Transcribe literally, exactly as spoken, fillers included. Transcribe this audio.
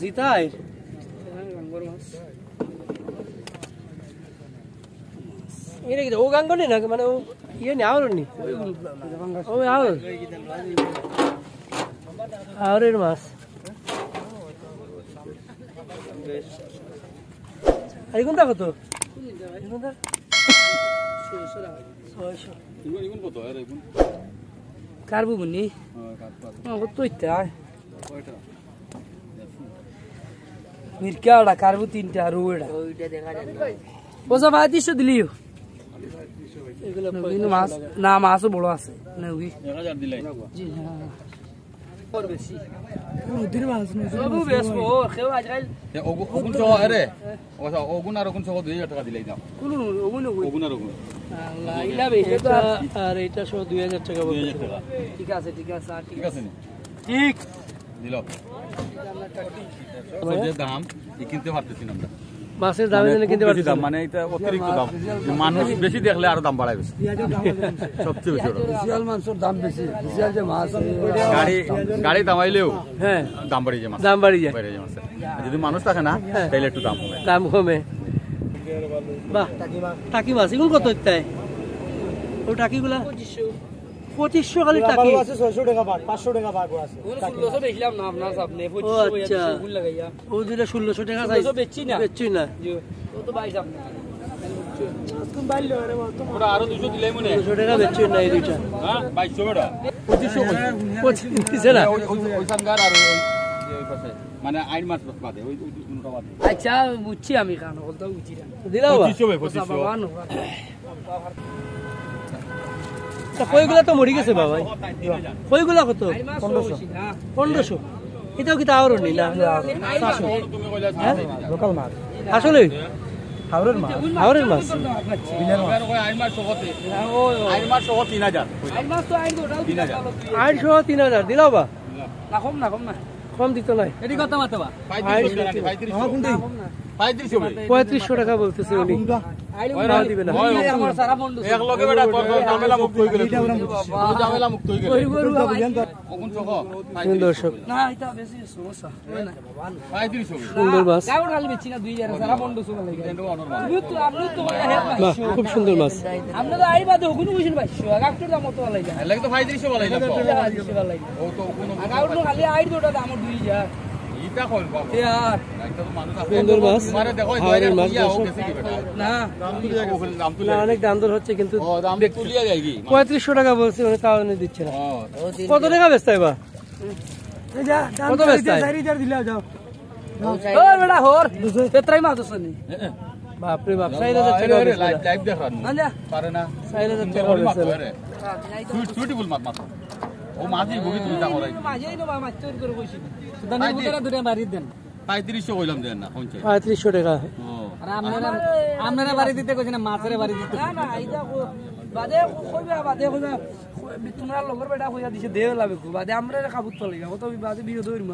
জিতাই। এটা কি? ও গাঙ্গনি না, মানে ও ইয়ে নি, আওর নি? ও আওর। আওরের মাছ। আর এগুনটা কত? এগুনটা? ছয়শো। এগুন, এগুন কত? আর এগুন? কার্বু বুনি? হ্যাঁ, কার্বু। হ্যাঁ, কত ইতা? কয়টা? মিরকা ওটা, কার্বু তিনটা, আর ওটা। ওইটা দেখা যায় না। ও সব পঁয়ত্রিশশো দিলিও। এগুলো কিন্তু মাছ, না, মাছও বড় আছে। না, ওই। এক হাজার দিলাই। জি, হ্যাঁ। ওর বেশি। নদীর মাছ, নদীর তবু মাছ। বেশ, ও, কেউ আজকাল এ, ওগু-, ওগুন সহ, আরে, ও সব, ওগুন আর ওগুন সহ দুই হাজার টাকা দিলাই দাও। কোন ওগুন, ওগুন? ওগুন আর ওগুন। আল্লাহ, ইলা বেশি তো আর, আর এটা সহ দুই হাজার টাকা বলতে। দুই হাজার টাকা। ঠিক আছে, ঠিক আছে, আর ঠিক ঠিক আছে। আছে নি? ঠিক। দিল। তো যে দাম, ই কিনতে পারতেছি না আমরা। মাছের দামে মানে, যেন খুব কিনতে বেশি পারতেছি দাম, না। মানে, এটা অতিরিক্ত দাম। মানুষ বেশি দেখলে আরো দাম বাড়ায় বেশি। সবচেয়ে বেশি ওটা। বিশাল মাংসের দাম বেশি। বিশাল যে মাছ। গাড়ি, গাড়ি দামাইলেও হ্যাঁ। দাম বাড়ি যায় মাছ। দাম বাড়ি যায়। বাড়ি যায় মাছ। আর যদি মানুষ থাকে না, হ্যাঁ। তাহলে একটু দাম কমে। দাম কমে। বাহ, টাকি মাছ। এগুলো কত হইতে হয়? ও টাকিগুলা? পঁচিশশো খালি টাকি। আছে ছয়শো টাকা ভাগ, পাঁচশো টাকা ভাগও আছে। ষোলোশো বেচলাম না আপনার সামনে, ও পঁচিশশো আচ্ছা। ওগুন লাগাইয়া। ও দুইটা ষোলোশো টাকা চাই। ষোলোশো বেচছি না। বেচছি না। জি, ও তো বাইশ আপনার। ওরা আরো দুইশো দিলাই মনে হয়। ষোলোশো টাকা বেচছি না এই দুইটা। হ্যাঁ, বাইশশো বেটা। পঁচিশশো কইছে। পঁচিশ দিছে না? ওই, ওই, ওই সাঙ্গার আর ওই, ওই, ওই পাশে। মানে, আইন মাছ বাদে, ওই, ওই দুইটা বাদে। আচ্ছা, বুঝছি আমি কারণ, বলতে বুঝছি না। দিলাও বা? পঁচিশশো ভাই, পঁচিশশো। বাবা, নো। তা কইগুলা তো মরি গেছে বাবা। কইগুলা কত? পনেরোশো। পনেরোশো। এটাও কি তাওর নি না? হ্যাঁ? লোকাল মাছ। আসলে? হাওরের মাছ। হাওরের মাছ। বিলের মাছ। আইন মাছ সহ তি-, আইন মাছ সহ তিন হাজার। তিন হাজার। আইন সহ তিন হাজার। দিলাও বা? না, কম না, কম না। কম দিত নাই। এটি কত মাত্র বা? পঁয়ত্রিশশো টাকা, পঁয়ত্রিশশো। আমার কোনটাই? পঁয়ত্রিশশো ভাই। পঁয়ত্রিশশো টাকা বলতেছে উনি। কোনটা? আইডি ওই না, দিবে না। ওই, ওই, আমার সারা বন্ধু। এক লগে বেটা, তোর, তোর ঝামেলা মুক্ত হয়ে গেল। এটা ওরা মুক্ত। তোর ঝামেলা মুক্ত হয়ে গেল। ওই, ওই, ওই, ওই, ওই। অগুন সহ। সুন্দর দর্শক। না, এটা বেশি সমস্যা। ওই না। পঁয়ত্রিশশো ভাই। সুন্দর মাছ। গাউর খালি বেচি না, দুই হাজার, সারা বন্ধু সব লাগে। এটা অনর মাছ। আপনি তো, আপনি তো, বাহ, খুব সুন্দর মাছ। আপনি তো আইবা তো ওগুন বুঝেন ভাই, একটু দাম মতো লাগে। এর লাগি তো পঁয়ত্রিশশো ভাই লাগবে। পঁয়ত্রিশশো ভাই লাগে। ও তো ওগুন আর গাউর খালি আইড দুটা দাম দুই হাজার। ইটা কইল বাবা। ইয়ার। একটা তো মানুষ আছে। সুন্দর মাছ। তোমারে দেখো, হাওরের মাছ, দর্শক। না। দাম তুলে না, অনেক দাম দর হচ্ছে কিন্তু ও, দাম তুলিয়া যায় কি? পঁয়ত্রিশশো টাকা বলছে, উনি তাও উনি দিচ্ছে না। ও। কত টাকা বেচতে হয় বা? এই যা, দাম কত বেচতে হয়? চার হাজার দিলে যাও। ও, বেটা, হর। তেত্রাই মাছ আছে নি? বাপরে বাপ, চার হাজার টাকা বেচতে হয়। লাইভ, লাইভ দেখার না। না, না। পারে না। চার হাজার টাকা বেচতে হয়। সুইট, সুইট ফুল মাছ, মাছ। ও মাছই বগি তুমি দাম ওরাই। মাঝেই তো মাছ তৈরি করে বসি। সুদানের ভিতরে দুটো বাড়ি দেন। পঁয়ত্রিশশো কইলাম দেন না, পঞ্চাশ। পঁয়ত্রিশশো টাকা। ও। আর আপনারা, আপনারা বাড়ি দিতে কইছেন না, মাছের বাড়ি দিতে। না, না, এই দেখো, বাদে কইবা, বাদে কইবা, তোমরা লগর বেটা কইয়া দিছে, দেও লাগবে, বাদে আমরা কাবুত তো লাগা, কত বাদে বিয়ে ধরবো।